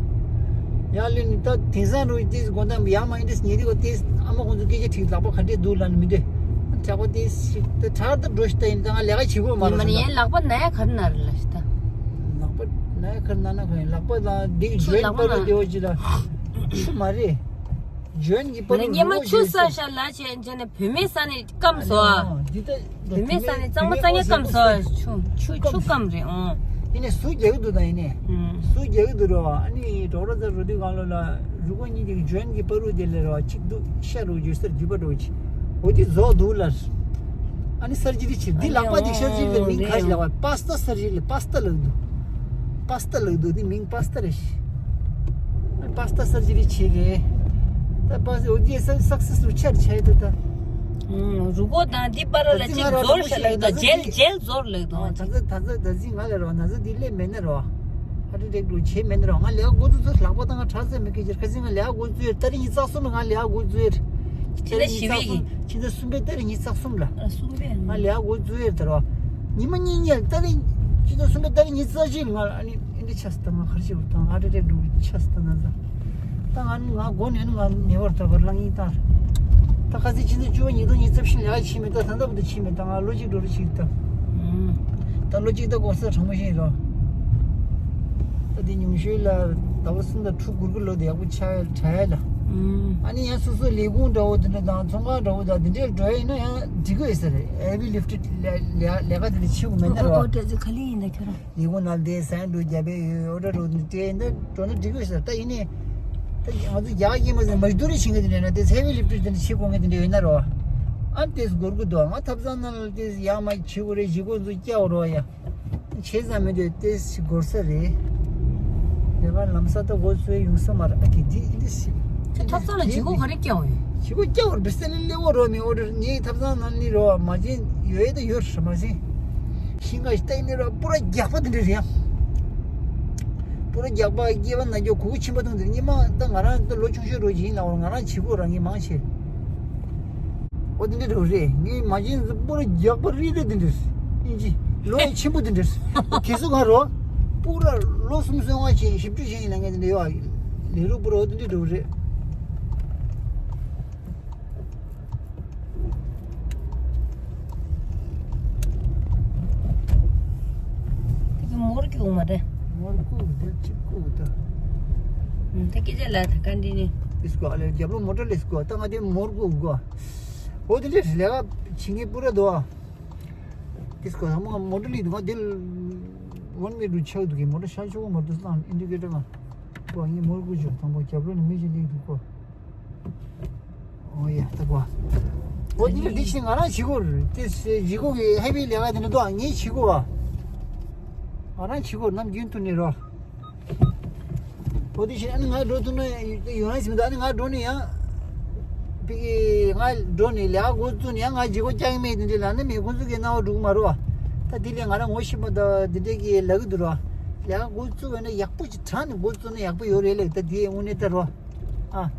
ཡང་ལེན་ད་དེང་སང་རུ་དེ་དགོང་དག་ཡང་མ་ཡིན་དེ་ཉེ་དུས་པ་དེ་ཨ་མ་ཁོང་ཚོ་སྐད་ཆ་དྲིས་ལག་པ་ག་འདྲས་འདུག་ལབ་ནས་མི་འདོད། དྲག་པོ་དེ་ཞིག་ད་དྲག་ད་འགྲོ་ཞིག་ད་ཡིན་ད་ང་ལས་ཀ་བྱེད་དགོས་མ་ཉི་མ་རེད་ངའི་ལག་པ་ན་ཡ་ག་རེ་ན་རེད་ལ་ཞིག་ད། ལག་པ་ན་ཡ་ག་རེ་ན་ན་ག་ཡིན་ལག་པ་ལ་འདི་ཆུ་ཇོན་ལག་པ་པ་རུ་ན་དེ་བ་ཅི་ལ་ཆུ་མ་རེད། ཇོན་གྱི་པ་ནི་རུ་སྙེ་མ་རུ་ཆུ་ས་ཤ་ལ་བྱས་བྱས་ནས་བུད་མེད་ས་ནས་སྐམ་སོ། ཨ་ནི་འདི་ལྟ་བུད་མེད་ས་ནས་གཙང་མ་གཙང་ཉ་སྐམ་སོ། ཆུ་ཆུ་ཆུ་སྐམ་རེད་ཨང་། ཡིན་ནས་སུ་རྒྱག་གི་འདུག་ད་ཡིན་ནས། ཨང་། སུ་རྒྱག་གི་འདུག་རོ། ཨ་ནི་ཌོག་ཊར་ཚོ་རུ་དུས་གང་ལོ་ལ་རུ་གོ་གཉིས་ཀྱི་ཇོན་གྱི་པ་རུ་དེ་ལས་རོ་གཅིག་འདུག་ཤ་རུ་ཇུ་སར་རྒྱུ་པ་འགྲོ་གི་འོ་དེ་རྫོགས་འདུག་ལ། ཨ་ནི་སར་ཇི་རི་བྱེད་འདི་ལག་པ་འདི་སར་ཇི་རི་ལ་མིང་ཁ་ཞིག་ལ་བ་པ་སི་ཏ་སར་ཇི་རི་ལ་པ་སི་ཏ་ལབ་འདུག་པ་སི་ཏ་ལབ་འདུག་འདི་མིང་པ་སི་ཏ་རེད་ཤི། པ་སི་ཏ་སར་ཇི་རི་བྱེད་རེད། ད་པ་སི་འོ་དེ་སར་སག་སེ་སི་ཕུལ་ཆར་ཆ་ཡི་ད་ད། ཨང་། རུ་སྒོ་དང་འདི་པར་ལ་ད་ཅིག་ང་རོ་རྫོར་ཤ་ལབ་ད་ཇེལ་ཇེལ་རྫོར་ལབ་འདུག་ད་ད་ད་ད་ཅིག་ང་ལ་རོ་ན་ཚ་འདི་སླེབས་མེད་ན་རོ། ཧ་ཏི་ཏེག་འགྲོ་བྱེད་མེད་ན་རོ་ང་ལས་ཀ་འགོ་ཚུགས་ཚུགས་ལག་པ་དང་ང་དྲག་ཚད་མེད་ཀི་ཅེར་ཁ་སང་ང་ལས་ཀ་འགོ་ཚུགས་ཡོད་ཏ་རིག་ཉི་ཤུ་རྩ་གསུམ་ལ་ང་ལས་ཀ་འགོ་ཚུགས་ཡོད། ཕྱི་ཟླ་བཞི་པའི་གི། ཕྱི་ཟླ་གསུམ་པའི་ཏ་རིག་ཉི་ཤུ་རྩ་གསུམ་ལ། ཨ་གསུམ་པའི། ང་ལས་ཀ་འགོ་ཚུགས་ཡོད་ད་རོ། ཉི་མ་གཉིས་གཉིས་ལ་ཏ་རིག་ཕྱི་ཟླ་གསུམ་པའི་ཏ་རིག་ཉི་ཤུ་རྩ་བཞི་ལ་ང་ལ་ཨ་ནི་ཨེ་འདྲ་ཆགས་སོང་ད་ང་ཁར་ཞིག་བུར་དང་ཧ་ཏི་ཏེག་འགྲོ་གི་ཆགས་སོང་ད་ན་ཚ། ད་ང་ང་མགོ་ནས་ནི་ང་ཉེ་བར་ད་བར་ལང་ཡིན་ད། ད་ཁ་སང་ཕྱི་ཚེས་བཅུ་པ་ཉིས་སྟོང་ཉི་ཤུ་རྩ་བཞི་ལ་ཕྱིན་མེད། ད་ད་ལྟ་བར་དུ་ཕྱིན་མེད། ད་ང་ལོ་གཅིག་འགྲོ་རེ་ཕྱིན་ད། ཨུམ། ད་ལོ་གཅིག་ད་གོ་ས་གྲང་མོ་ཞིག་རོ། ད་དེ་ཉུང་ཤོས་ལ་ཟླ་བ་གསུམ་དང་ཕྲུ་གུ་གུར་གུ་ལོ་དེ་ཡག་པོ་ཆགས་ཡ་ལ། ཨུམ། ཨ་ནི་ཡང་སོ་སོ་ལས་ཁུངས་འདྲ་བོ་དེ་འདྲ་དང་ཚོང་ཁང་འདྲ་བོ་དང་དེ་འདྲའི་འགྲོ་ཡ་ཡིན་ན་ཡང་འགྲིག་གི་ཡོད་ས་རེད། ཧེ་བི་ལིཕ་ཊི་ལས་ལས་ལས་ཀ་དེ་འདྲ་བྱེད་དགོས་མེད་ན་རོ། ཨོ་ཏོ་ཏྲེ་ཟི་ག་ལི་ཡིན་ན་ཁྱོད་རང་། ལས་ཁུངས་ནང་དེ་སན་འགྲོ་རྒྱབ་པའི་ཡོད། ཨོ་ཏོ་འགྲོ་དེ་འདྲ་འགྲོ་ན་འགྲིག་གི་ཡོད་ས་རེད། ད་ཡིན་ནའི། ད་ང་ཚོ་རྒྱ་གར་སྐྱེས་མ་ཟིན་མ་ཞི་དུ་རེ་བྱེད་མཁན་དེ་འདྲ་ན་དེ་ཚེ་བའི་ལེབ་ཏུ་དེ་འདྲ་བྱེད་དགོས་མཁན་དེ་འདྲ་ཡོད་ན་རོ། ཨ་དེས་སྒོར་དགུ་འདུག་ང་ཐབ་ཚང་ནང་ལ་དེས་ཡག་མ་བྱེད་དགོས་རེད། གཞིས་འགོ་ཚོ་སྐྱ་བོ་རོ་ཡ། བྱེད་ཙམ་མི་འདུག་དེས་སྒོར་ས་རེད། དེ་ག་ལམ་ས་ད་སྒོ་ཚོའི་ཡོང་ས་མ་རེད། ཨ་ཀི་དེ་འདི་འདྲ་ཞིག་ཁྱོད་ཐབ་ཚང་ལ་བྱེད་སྒོ་ག་རེ་སྐྱ་བོ་ཡོད། བྱེད་སྒོ་སྐྱ་བོར་བི་སེ་ལི་ལེ་བོ་རོ་མི་ཨོ་ཌར་ངའི་ཐབ་ཚང་ནང་ནི་རོ་མ་བྱེད་ཡོད་ད་ཡོད་ར་མ་བྱེད། ཤིང་ཁ་ཞིག་བཏགས་ནས་ར་པུ་ར་རྒྱག་པ་དེ་འདྲ་རེད་ཡ། པུ་ར་རྒྱག་པ་སྐྱེས་པ་ན་རྒྱ་གུ་གུ་ཕྱིན་པ་དང་དེ་ཉི་མ་ད་ང་རང་ད་ལོ་ཆུང་ཤོས་རོ་ཡིན་ལ་འོ་ང་རང་བྱེད་སྒོ་རང་གིས་མང་ཆེ། ཨོ་དེ་འདྲ་རེད་རེད། ངས་མ་བྱིན་པུ་ར་རྒྱག་པ་རི་རེད་དེ་འདྲ། ཨིན་ཇི་ལོ་ཡི་ཆེན་པོ་དེ་འདྲ། དེ་ཚོ་ང་རོ། པུ་ར་ལོ་གསུམ་སོང་བ་ཅིག་བཞི་བཅུ་ཞིག་ཡིན་ལ་ངས་དེ་འདྲ་ཡོད་ལས་རོ་པུ་ར་ཨོ་དེ་འདྲ་རེད་རེད། དེ་གི་མོར་གི་འོ་མ་རེད། མོར་ཀུ་དེ་ཅིག་ཀུ་ད། ད་སྐད་ཆ་ལ་ད་ག་འདི་ནི། ཨིས་ཀོ་ཨ་ལེ་རྒྱབ་ལོ་མོ་ཊ་ལེ་ཨིས་ཀོ་ད་ང་དེ་མོར་ཀུ་གོ། འོ་དེ་འདྲ་ལས་ཀ་བྱེད་ངེས་པུ་ར་དོ། ཨིས་ཀོ་ད་མོ་མོ་ཊ་ལེ་དུ་ང་དེ་ཝན་ཝེ་རུ་ཆགས་འདུག་གི་མོ་ཊ་ཤར་ཆོག་མ་འདུག་སྟངས་ཨིན་ཌི་ཀེ་ཊར་ང་གོ་ངས་མོར་ཀུ་ཆོག་དང་པོ་རྒྱབ་ལོ་ནི་མི་ཞིག་ལེགས་འདུག་གོ། ཨོ་ཡ་ད་གོ། ཨོ་འདི་འདི་ཞིག་ང་རང་བྱེད་དགོས་རེད་དེ་བྱེད་དགོས་ཀྱི་ཧེ་བི་ལས་ཀ་དེ་འདྲ་འདུག་ཨ་ངས་བྱེད་དགོས་ཨ། ང་རང་བྱེད་དགོས་ནམ་རྒྱུན་དུ་ནས་རོ། ཨོ་འདི་ཞིག་ཨ་ནི་ང་འགྲོ་ཐུབ་ན་ཡོང་ཡ་ཟིན་འདུག་ཨ་ནི་ང་འགྲོ་ནས་ཡང་། པིག་ང་འགྲོ་ནས་ལས་ཀ་འགོ་བཙུགས་ནས་ཡང་ང་བྱེད་སྒོ་རྒྱག་གི་མེད་དེ་འདྲ་ལབ་ན་མི་ཁོང་ཚོ་གི་སྣང་བ་འགྲོ་གི་མ་རེད་བ། ད་དེ་ལས་ང་རང་ངོ་ཤེས་པ་དང་དེ་འདྲ་གི་ལབ་གི་འདུག་ར། ལས་ཀ་འགོ་བཙུགས་པ་ན་ཡག་པོ་ཅིག་དྲག་ནས་འགོ་བཙུགས་ན་ཡག་པོ་ཡོད་རེད་ལབ་ད་དེ་དངོས་གནས་ད་རོ། ཨ།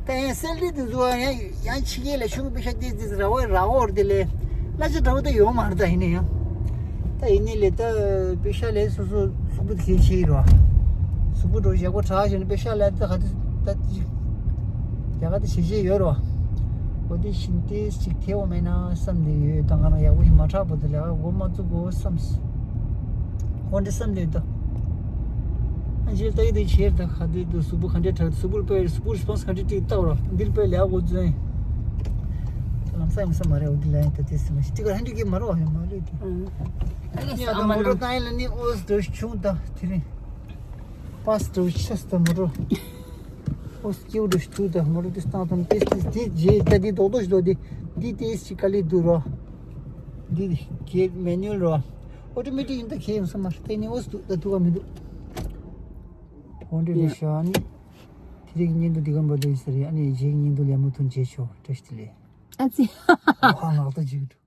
ད་ཡང་སེལ་རི་དེ་ཚོ་ཡང་ཡང་ཕྱི་རྒྱལ་ལ་ཤོག་པི་ཤ་དེ་དེ་ར་བ་ར་བ་འོར་དེ་ལས་གླ་ཆ་འདྲ་བོ་ད་ཡོང་མ་རེད་ད་ཡིན་ན་ཡང་། ད་ཡིན་ནི་ལས་ད་པེ་ཤ་ལས་སོ་སོ་གཟུགས་པོ་དེ་ཤེས་ཤེས་རོ། གཟུགས་པོ་འགྲོ་ཞག་པོ་དྲག་བྱས་ནས་པེ་ཤ་ལས་ད་ག་དེ་ད་ཡ་ག་དེ་ཤེས་ཤེས་ཡོད་རོ། འོ་དེ་བཞིན་ཏེ་ཅིག་ཐེ་བ་མེད་ན་བསམ་དེ་ཡོད་ད་ང་རང་ཡག་པོ་ཡིན་མ་དྲག་པོ་དེ་ལས་འགོ་མ་བཙུགས་གོ་བསམ། འོ་འདི་བསམ་དེ་ད། ཨ་ཇིར་ཏའི་དེ་ཆེར་ད་ག་དུས་དུ་སུ་བུ་ག་འདྲས་དྲག་སུ་བུར་པའི་སུ་བུར་སི་པོན་སི་ག་འདྲས་ཏིག་ཏག་ར་འདིར་པའི་ལས་འགོ་འཛོན། ད་ལམ་སང་ཡོང་ས་མ་རེད་འོ་འདི་ལ་ཡིན་ད་དེ་སི་མ་ཤི་ཏི་ག་ཧན་འདྲི་གི་མ་རོ་ཡང་མ་རེད་དེ། ཨ་ནི་ཡ་ད་མོ་ཊ་བཏང་ཡིན་ལ་ནི་ཨོ་སི་འདྲ་ཆུང་ད་དེ་རིང་པ་སི་འདྲ་ཆེ་སི་ད་མོ་ཊ་ཨོ་སི་སྐྱེའུ་འདྲ་ཆུང་ད་མོ་ཊ་དེ་བཏང་དང་དེ་དེ་དེ་རྗེས་ད་དེ་རྡོག་རྡོག་ཞིག་འདུག་དེ་དེ་དེ་སི་ག་ལེ་འདུག་རོ། འདི་གེ་མེ་ནུ་ཨལ་རོ། ཨོ་ཏོ་མེ་ཊིག་ཡིན་ད་ཁྱེད་ཡོང་ས་མ་རེད་ནི་ཨོ་སི་འདུག་ད་ཐུག་ག་མི་འདུག་འོ་འདྲ་ལས་ཤོག་ཨ་ནི། དེ་རིགས་བརྙན་ཐུང་འདི་ག་འབྲོ་འདུག་ཡིན་ས་རེད་ཨ་ནི་རྗེས་ཀྱི་བརྙན་ཐུང་ལས་མུ་མཐུད་བྱེད་ཆོག་བཀྲ་ཤིས་བདེ་ལེགས། ཨ་ཙི། ཧ་ཧ་ངག་ཐོག་ཅིག་འགྲོ།